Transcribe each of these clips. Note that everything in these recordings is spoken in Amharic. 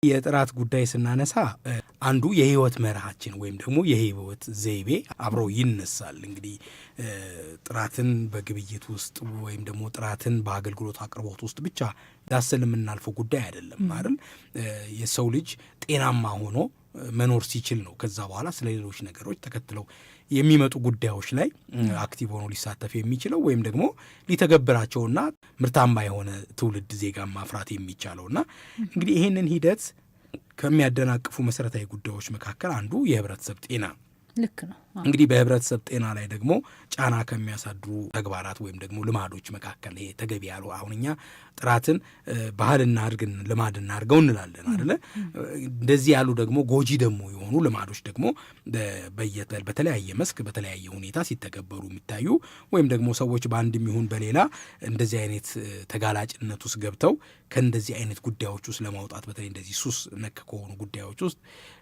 የጥራት ጉዳይ ስናነሳ አንዱ የህይወት መርሃችን ወይም ደግሞ የህይወት ዘይቤ አብሮ ይነሳል። እንግዲህ ጥራትን በግብይት ውስጥ ወይም ደግሞ ጥራትን በአገልግሎት አቅርቦት ውስጥ ብቻ ዳሰን የምናልፈው ጉዳይ አይደለም አይደል? የሰው ልጅ ጤናማ ሆኖ መኖር ሲችል ነው ከዛ በኋላ ስለ ሌሎች ነገሮች ተከትለው የሚመጡ ጉዳዮች ላይ active ሆኖ ሊሳተፍ የሚችለው ወይም ደግሞ ሊተገብራቸውና ምርታማ የሆነ ትውልድ ዜጋ ማፍራት የሚቻለውና እንግዲህ ይህንን ሂደት ከሚያደናቅፉ መሰረታዊ ጉዳዮች መካከል አንዱ የህብረተሰብ ጤና ልክ ነው። እንግዲህ በህብረተሰብ ጤና ላይ ደግሞ ጫና ከሚያሳድሩ ተግባራት ወይም ደግሞ ልማዶች መካከል ይሄ ተገቢ ያሉ አሁን እኛ ጥራትን ባህል እናድርግን ልማድ እናድርገው እንላለን አደለ? እንደዚህ ያሉ ደግሞ ጎጂ ደግሞ የሆኑ ልማዶች ደግሞ በተለያየ መስክ በተለያየ ሁኔታ ሲተገበሩ የሚታዩ ወይም ደግሞ ሰዎች በአንድም ይሁን በሌላ እንደዚህ አይነት ተጋላጭነት ውስጥ ገብተው ከእንደዚህ አይነት ጉዳዮች ውስጥ ለማውጣት፣ በተለይ እንደዚህ ሱስ ነክ ከሆኑ ጉዳዮች ውስጥ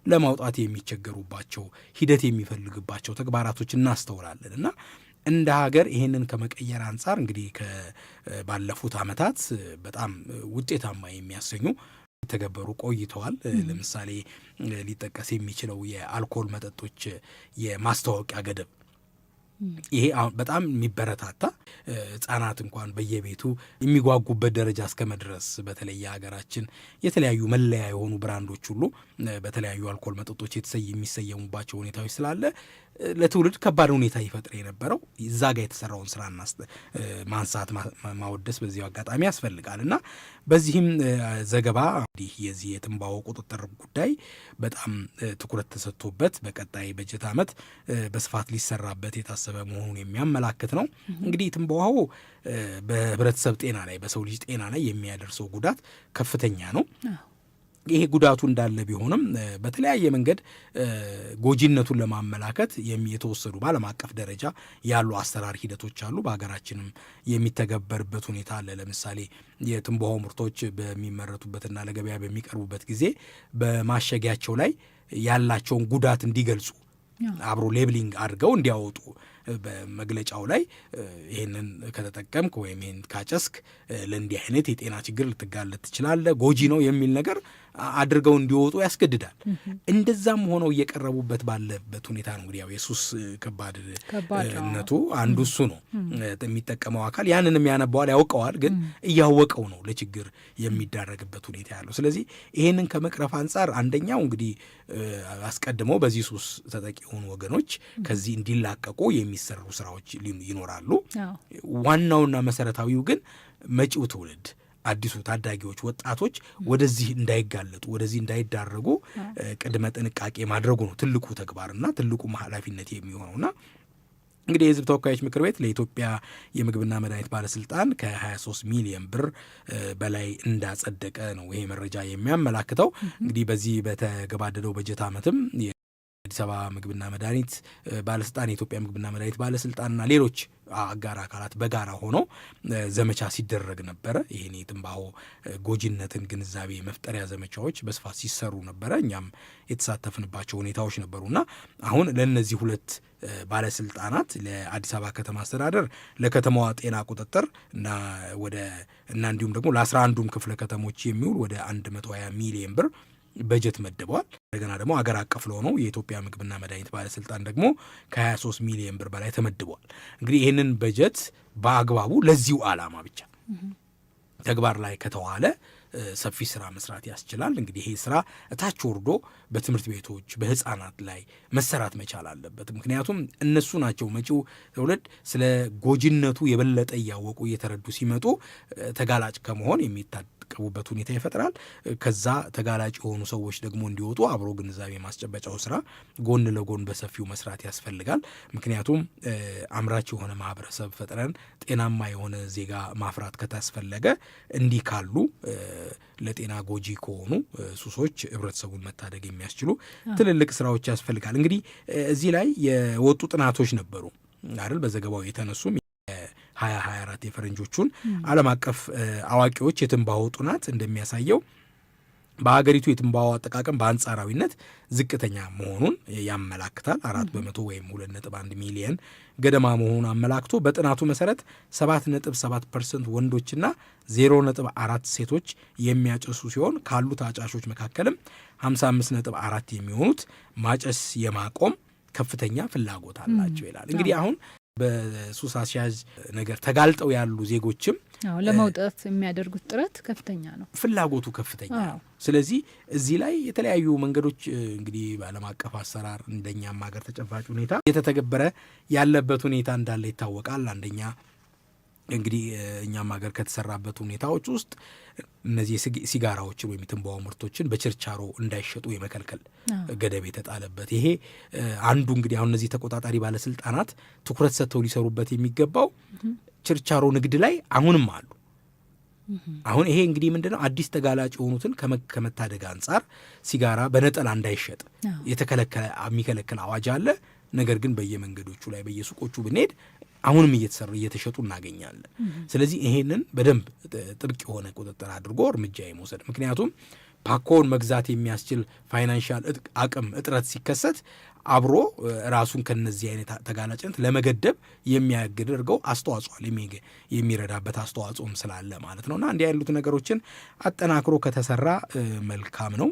ለማውጣት የሚቸገሩባቸው፣ ሂደት የሚፈልግባቸው ተግባራቶች እናስተውላለን። እና እንደ ሀገር ይህንን ከመቀየር አንጻር እንግዲህ ባለፉት ዓመታት በጣም ውጤታማ የሚያሰኙ የተገበሩ ቆይተዋል። ለምሳሌ ሊጠቀስ የሚችለው የአልኮል መጠጦች የማስታወቂያ ገደብ፣ ይሄ አሁን በጣም የሚበረታታ፣ ህጻናት እንኳን በየቤቱ የሚጓጉበት ደረጃ እስከ መድረስ፣ በተለይ የሀገራችን የተለያዩ መለያ የሆኑ ብራንዶች ሁሉ በተለያዩ አልኮል መጠጦች የሚሰየሙባቸው ሁኔታዎች ስላለ ለትውልድ ከባድ ሁኔታ ይፈጥር የነበረው እዛ ጋር የተሰራውን ስራ ማንሳት፣ ማወደስ በዚሁ አጋጣሚ ያስፈልጋል። እና በዚህም ዘገባ እንዲህ የዚህ የትንባሆ ቁጥጥር ጉዳይ በጣም ትኩረት ተሰጥቶበት በቀጣይ በጀት ዓመት በስፋት ሊሰራበት የታሰበ መሆኑን የሚያመላክት ነው። እንግዲህ ትንባሆ በህብረተሰብ ጤና ላይ፣ በሰው ልጅ ጤና ላይ የሚያደርሰው ጉዳት ከፍተኛ ነው። ይሄ ጉዳቱ እንዳለ ቢሆንም በተለያየ መንገድ ጎጂነቱን ለማመላከት የተወሰዱ በዓለም አቀፍ ደረጃ ያሉ አሰራር ሂደቶች አሉ። በሀገራችንም የሚተገበርበት ሁኔታ አለ። ለምሳሌ የትንባሆ ምርቶች በሚመረቱበትና ለገበያ በሚቀርቡበት ጊዜ በማሸጊያቸው ላይ ያላቸውን ጉዳት እንዲገልጹ አብሮ labeling አድርገው እንዲያወጡ፣ በመግለጫው ላይ ይህንን ከተጠቀምክ ወይም ይህን ካጨስክ ለእንዲህ አይነት የጤና ችግር ልትጋለጥ ትችላለህ፣ ጎጂ ነው የሚል ነገር አድርገው እንዲወጡ ያስገድዳል። እንደዛም ሆነው እየቀረቡበት ባለበት ሁኔታ ነው እንግዲህ ያው የሱስ ከባድነቱ አንዱ እሱ ነው። የሚጠቀመው አካል ያንንም ያነባዋል፣ ያውቀዋል፣ ግን እያወቀው ነው ለችግር የሚዳረግበት ሁኔታ ያለው። ስለዚህ ይሄንን ከመቅረፍ አንጻር አንደኛው እንግዲህ አስቀድመው በዚህ ሱስ ተጠቂ የሆኑ ወገኖች ከዚህ እንዲላቀቁ የሚሰሩ ስራዎች ይኖራሉ። ዋናውና መሰረታዊው ግን መጪው ትውልድ፣ አዲሱ ታዳጊዎች፣ ወጣቶች ወደዚህ እንዳይጋለጡ፣ ወደዚህ እንዳይዳረጉ ቅድመ ጥንቃቄ ማድረጉ ነው ትልቁ ተግባርና ትልቁ ኃላፊነት የሚሆነውና እንግዲህ የሕዝብ ተወካዮች ምክር ቤት ለኢትዮጵያ የምግብና መድኃኒት ባለስልጣን ከ23 ሚሊዮን ብር በላይ እንዳጸደቀ ነው ይሄ መረጃ የሚያመላክተው። እንግዲህ በዚህ በተገባደደው በጀት ዓመትም የአዲስ አበባ ምግብና መድኃኒት ባለስልጣን፣ የኢትዮጵያ ምግብና መድኃኒት ባለስልጣንና ሌሎች አጋር አካላት በጋራ ሆነው ዘመቻ ሲደረግ ነበረ። ይህን የትንባሆ ጎጂነትን ግንዛቤ መፍጠሪያ ዘመቻዎች በስፋት ሲሰሩ ነበረ። እኛም የተሳተፍንባቸው ሁኔታዎች ነበሩና አሁን ለእነዚህ ሁለት ባለስልጣናት፣ ለአዲስ አበባ ከተማ አስተዳደር ለከተማዋ ጤና ቁጥጥር እና ወደ እና እንዲሁም ደግሞ ለ11ዱም ክፍለ ከተሞች የሚውል ወደ 120 ሚሊየን ብር በጀት መድበዋል። እንደገና ደግሞ አገር አቀፍ ለሆነው የኢትዮጵያ ምግብና መድኃኒት ባለስልጣን ደግሞ ከ23 ሚሊዮን ብር በላይ ተመድበዋል። እንግዲህ ይህንን በጀት በአግባቡ ለዚሁ ዓላማ ብቻ ተግባር ላይ ከተዋለ ሰፊ ስራ መስራት ያስችላል። እንግዲህ ይሄ ስራ እታች ወርዶ በትምህርት ቤቶች በህፃናት ላይ መሰራት መቻል አለበት። ምክንያቱም እነሱ ናቸው መጪው ትውልድ። ስለ ጎጂነቱ የበለጠ እያወቁ እየተረዱ ሲመጡ ተጋላጭ ከመሆን የሚታቀቡበት ሁኔታ ይፈጥራል። ከዛ ተጋላጭ የሆኑ ሰዎች ደግሞ እንዲወጡ አብሮ ግንዛቤ ማስጨበጫው ስራ ጎን ለጎን በሰፊው መስራት ያስፈልጋል። ምክንያቱም አምራች የሆነ ማህበረሰብ ፈጥረን ጤናማ የሆነ ዜጋ ማፍራት ከታስፈለገ እንዲህ ካሉ ለጤና ጎጂ ከሆኑ ሱሶች ህብረተሰቡን መታደግ የሚያስችሉ ትልልቅ ስራዎች ያስፈልጋል። እንግዲህ እዚህ ላይ የወጡ ጥናቶች ነበሩ አይደል? በዘገባው የተነሱም 2024 የፈረንጆቹን ዓለም አቀፍ አዋቂዎች የትንባሆ ጥናት እንደሚያሳየው በሀገሪቱ የትንባሆ አጠቃቀም በአንጻራዊነት ዝቅተኛ መሆኑን ያመላክታል። 4% ወይም 2.1 ሚሊየን ገደማ መሆኑን አመላክቶ በጥናቱ መሰረት 7.7% ወንዶችና 0.4 ሴቶች የሚያጨሱ ሲሆን ካሉት አጫሾች መካከልም 55.4 የሚሆኑት ማጨስ የማቆም ከፍተኛ ፍላጎት አላቸው ይላል። እንግዲህ አሁን በሱስ አስያዥ ነገር ተጋልጠው ያሉ ዜጎችም ለመውጣት የሚያደርጉት ጥረት ከፍተኛ ነው፣ ፍላጎቱ ከፍተኛ ነው። ስለዚህ እዚህ ላይ የተለያዩ መንገዶች እንግዲህ በዓለም አቀፍ አሰራር እንደኛም ሀገር ተጨባጭ ሁኔታ እየተተገበረ ያለበት ሁኔታ እንዳለ ይታወቃል። አንደኛ እንግዲህ እኛም ሀገር ከተሰራበት ሁኔታዎች ውስጥ እነዚህ ሲጋራዎችን ወይም የትንባሆ ምርቶችን በችርቻሮ እንዳይሸጡ የመከልከል ገደብ የተጣለበት ይሄ አንዱ እንግዲህ አሁን እነዚህ ተቆጣጣሪ ባለስልጣናት ትኩረት ሰጥተው ሊሰሩበት የሚገባው ችርቻሮ ንግድ ላይ አሁንም አሉ። አሁን ይሄ እንግዲህ ምንድነው አዲስ ተጋላጭ የሆኑትን ከመታደግ አንጻር ሲጋራ በነጠላ እንዳይሸጥ የተከለከለ የሚከለክል አዋጅ አለ። ነገር ግን በየመንገዶቹ ላይ በየሱቆቹ ብንሄድ አሁንም እየተሰሩ እየተሸጡ እናገኛለን። ስለዚህ ይሄንን በደንብ ጥብቅ የሆነ ቁጥጥር አድርጎ እርምጃ የመውሰድ፣ ምክንያቱም ፓኮውን መግዛት የሚያስችል financial አቅም እጥረት ሲከሰት አብሮ ራሱን ከነዚህ አይነት ተጋላጭነት ለመገደብ የሚያደርገው አስተዋጽኦ የሚረዳበት አስተዋጽኦም ስላለ ማለት ነው። እና እንዲህ ያሉት ነገሮችን አጠናክሮ ከተሰራ መልካም ነው።